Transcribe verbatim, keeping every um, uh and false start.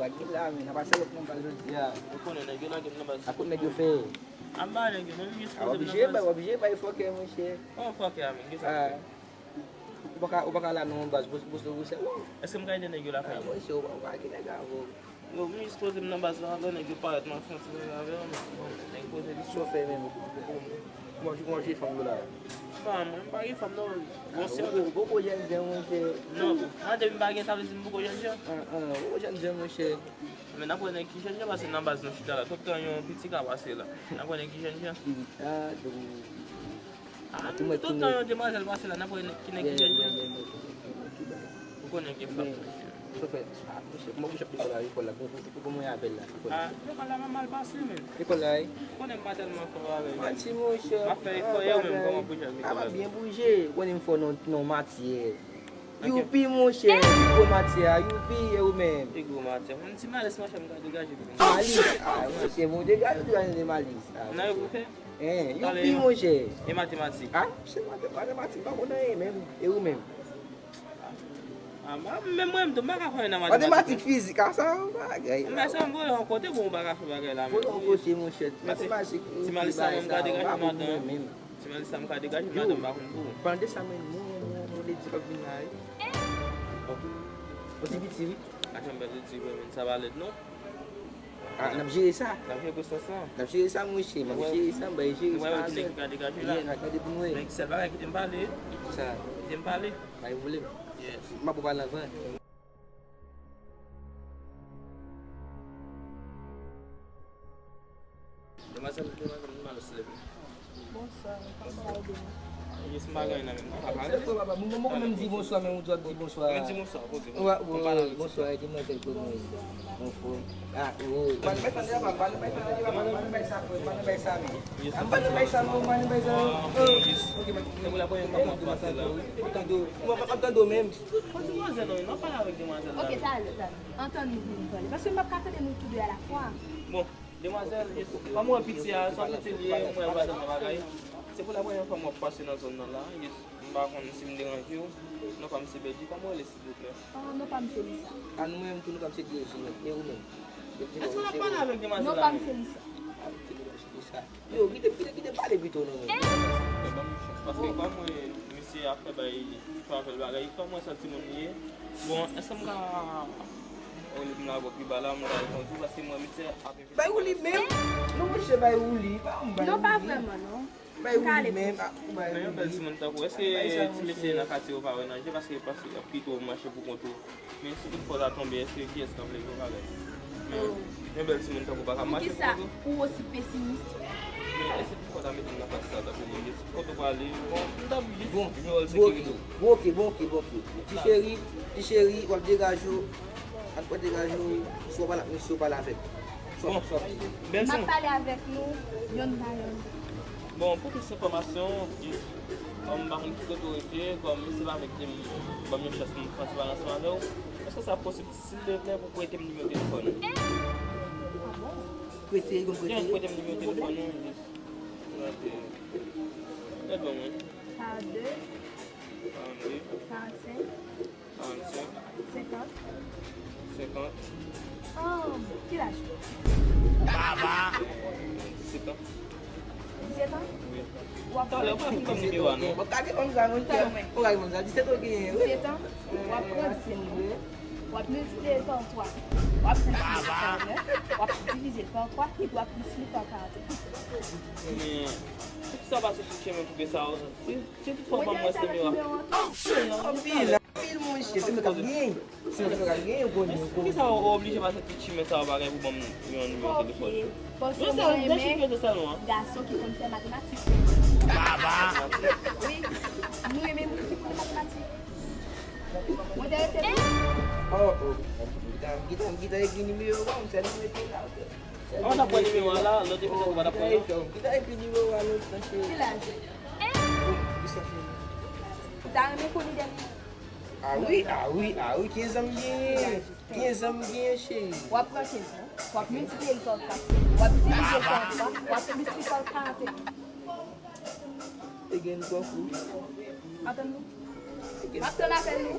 Nèg la, men, n ap pase lòt nan bal jodi a. Ou konnen nèg yo lage m nan baz. A kot nèg yo fè? A m ba nèg yo, men m jis poze m nan baz. A, w oblije bay, w oblije bay fòkè, monchè. Kòman fòkè a, men? Kisa w fè? Ou pa ka, ou pa ka la non, baz, poze, poze, poze, wi. Èske m ka ede nèg yo lakay yo? A, monchè, ou pa, ou pa gen nèg avè w. Yo, m jis poze m nan baz la, lè nèg yo parèt, m ap fè yon ti bagay avè yo, men, bon, nèg poze li. Sa w fè menm? Kòman, kòman w jwe fanm yo la? Fanm, mwen, m pa gen fanm, non. Bon, se poko, poko jènjan, monchè. Non, mwen, depi m pa gen, sa vle di m poko jènjan? An, an, poko jènjan, monchè. Men n ap wè nèg ki jènjan pase nan baz nou chita la. Tout tan yon piti ka pase la. N ap wè nèg ki jènjan. Ah, tout tan yon demwazèl pase la, n ap wè nèg ki, nèg ki jènjan. Ou konnen gen fanm. Chofè, ah, monchè, kòman pou chèf lekòl la, lekòl la, pou, pou, pou mwen avè l la, lekòl la. Ah, lekòl la pa mal pase, men. Lekòl la, wi. Ou konnen m pa tèlman fò avè l. Manti, monchè. M ap fè efò, e ou menm, kòman pou chèf lekòl la? Ah, m ap byen bouje. Ou konnen m fò nan, nan matyè. Youpi, monchè, pi gwo matyè a, youpi, e ou menm? Pi gwo matyè. Yon ti malis, monchè, m ka degaje pou mwen. Malis? Ah, monchè, bon, degaje, degaje de malis. Ah, nan yo pou fè? Hein, youpi, monchè. E matematik? Ah, monchè, mate-, matematik, pa konn anyen menm. E ou menm? Ah, m pa, menm mwen menm tou, m pa ka fè nan matematik. Matematik, fizik, a sa, yon bagay. Men sa, m voye yon kote, bon, ou pa ka fè bagay la, men. Voye yon kote, monchè. Matematik, ti malis la, mwen, m ka degaje madan. Ti malis sa m ka degaje, madanm pa konn pou ou. Yo, palan de sa, men, mwen, mwen, mwen, Ledi k ap vin la, wi. Yon ti piti, wi. Atann, bèl Ledi, men, sa pa lèd, non. Ah, n ap jere sa. N ap jere prestans lan. N ap jere sa, monchè. M ap jere sa, m bay jere sa. Mwen, ki nèg ki ka degaje la. Yeah, n ap gade pou nou, wi. Men sèl bagay, kite m pale. Sa. Kite m pale. Pa gen pwoblèm. Yes. M ap pale anvan. Demwazèl, demwazèl, nou mal se leve. Bonswa, kòman w ye? Yes, m pa gen anyen nan men m. Papa, se fò, papa. Mwen, mwen, mwen menm di bonswa, men ou di w ap di bonswa. Mwen di bonswa, poze. Wa, wa, bonswa, demwazèl, kòman w ye? Anfòm. Ah, oh. Pa nou bay sa, pa nou bay sa, pa nou bay sa, pa nou bay sa, men. Yes, pa nou bay sa, non, pa nou bay sa, non. Oh, yes. Ok, pa nou bay sa, non. Ou tande, ou pa tande menm. Kon demwazèl, non, nou pale avèk demwazèl la. Ok, talè, talè. Antann nou pou nou pale. Paske m p ap ka tande nou tou de alafwa. Bon, demwazèl, kòman w wè piti a, sa w santi l ye, ou wè l pral nan bagay? Se pou la premyè fwa m ap pase nan zòn nan la, yes, m pa konn si m deranje w. Non pa m se Bèdi, kòman w rele, silvouplè? Ah, non pa m se Lisa. Ah, nou menm tou, nou pa m se Diyojin, e ou menm? Èske w ap pale avèk demwazèl la menm? Non pa m se Lisa. Ah, se Lisa. Yo, kite, kite, kite pale pito non, men. Paske kòm, eh, misye ap fè bay travel bagay, kòm mwen sòt timoun li ye. Bon, èske m ka rele m la bò pi ba la, m ka reponn tou, paske mwen misye ap... Bay Wouli menm? Non, monchè, bay Wouli, pa m bay Wouli. Non, pa vrèman, non. Bay Wouli menm, ah, ou bay Wouli. Men yon bèl timoun tankou, èske ti mesye nan katye yo pa wè nan je, paske, paske pito mache pou kont ou? Men si tout fò sa tonbe, èske kiyès k ap leve yo pa leve? Men yon bèl timoun tankou pa ka mache pou kont ou. Poukisa ou osi pesimis? Men èske tout fò sa mete m nan faz sa tankou moun de tout kote w prale, bon, m t ap jis jwe wòl sekirite. Bon, ok, bon, ok, bon, ok. Ti cheri, ti cheri, w ap degaje w, w ap degaje w, swa w pale ak misye, w pale avè m. Swa, swa. M ap pale avèk nou, yonn pa yonn. Bon, pou plis enfòmasyon, jis, kòm m pa konn ki kote w rete, kòm misye pa vle kite m, ban m yon chans pou m fè yon ti bagay ansanm avè w, èske sa posib, silvouplè, pou w prete m nimewo telefòn ou? Ah bon? Prete, ou konn prete? Jan, prete m nimewo telefòn ou, jis. Ok. Lè bon, wi. Karannde. Karannde. Karannsenk. Karannsenk. Senkant. Senkant. Oh, ki laj ou? Baba! Disèt an. Disèt an? Wi. W ap pran. Talè, w pa fin ban m nimewo a, non. Bon, gade kòm sa, moun fè. Ou gade kòm sa, disèt an ou genyen, wi. Disèt an? W ap pran disèt an. W ap miltipliye l pa twa. W ap plis li pa nèf. W ap divize l pa twa. Epi w ap plis li pa karannsenk. Men, poukisa w pa soti chemen koube sa, si, si tout fwa w ban m wè se nimewo a. Anpil, anpil, monchè, se mwen k ap genyen. Se mwen k ap genyen, ou konnen, ou konnen. Poukisa w oblije pase tout chimen sa yo pa gen pou ban m yon nimewo telefòn? Paske mwen renmen gason ki konn fè matematik. Baba! Wi, nou renmen moun ki konn matematik. Ou enterese tou? Oh, oh. Gita, gita, gita ekri nimewo pa m, sèl nimewo la. An, w t ap pran nimewo a la, lòt epizòd ou pa t ap pran, non? Ou ta ekri nimewo a lontan, cheri. Ki laj ou? Ou ta renmen konn lide m? Ah wi, ah wi, ah wi, kenz an m genyen. Kenz an m genyen, cheri. W ap pran kenz lan, w ap miltipliye l pa kat, w ap divize l pa twa, w ap plis li pa karant. E gen twa kou. Atann nou. M ap tann apèl nou.